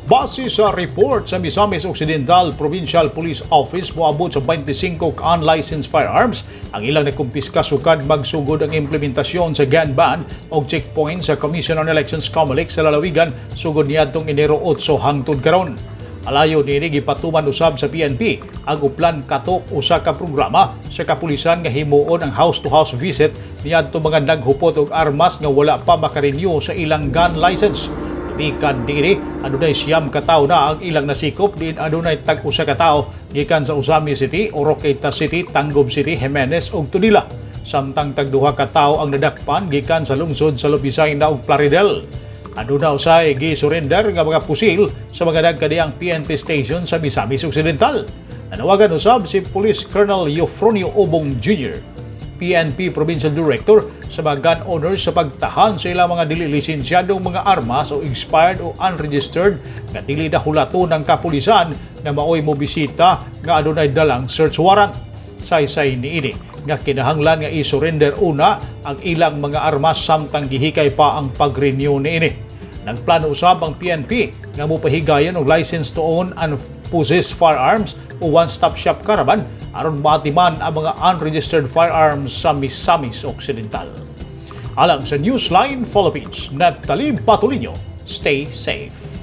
Base sa report sa Misamis Occidental Provincial Police Office, moabot sa 25 ka unlicensed firearms ang ilang nakumpiska sukad magsugod ang implementasyon sa gun ban og checkpoint sa Commission on Elections, COMELEC, sa lalawigan sugod niadtong Enero 8 hangtod karon. Alayo niini, gipatuman usab sa PNP ang Uplan Katok, usa ka programa sa kapulisan nga himuon ang house-to-house visit niadto mga naghupot og armas nga wala pa makarenew sa ilang gun license. Gikan diri, adunay 9 ka tawo na ang ilang nasikop diin adunay tag-usa ka tawo gikan sa Ozamiz City, Oroquieta City, Tangub City, Jimenez ug Tudela. Samtang tag-duha ka tawo ang nadakpan gikan sa lungsod sa Lobizina ug Plaridel. Aduna usay gi-surrender nga mga pusil sa mga nagkadiang PNP station sa Misamis Occidental. Nanawagan usab si Police Colonel Eufronio Obong Jr., PNP Provincial Director, sa mga gun owners sa pagtahan sa ilang mga dili lisensyadong mga armas o expired o unregistered nga dili na hulaton ng kapulisan nga maoy mo bisita nga adunay dalang search warrant. Saysay niini nga kinahanglan nga i-surrender una ang ilang mga armas samtang gihikay pa ang pag-renew niini. Nagplano usab ang PNP nga mopahigayon og license to own and possess firearms o one-stop shop caravan aron maatiman ang mga unregistered firearms sa Misamis Occidental. Alang sa Newsline Philippines, Neptali Batolino, stay safe.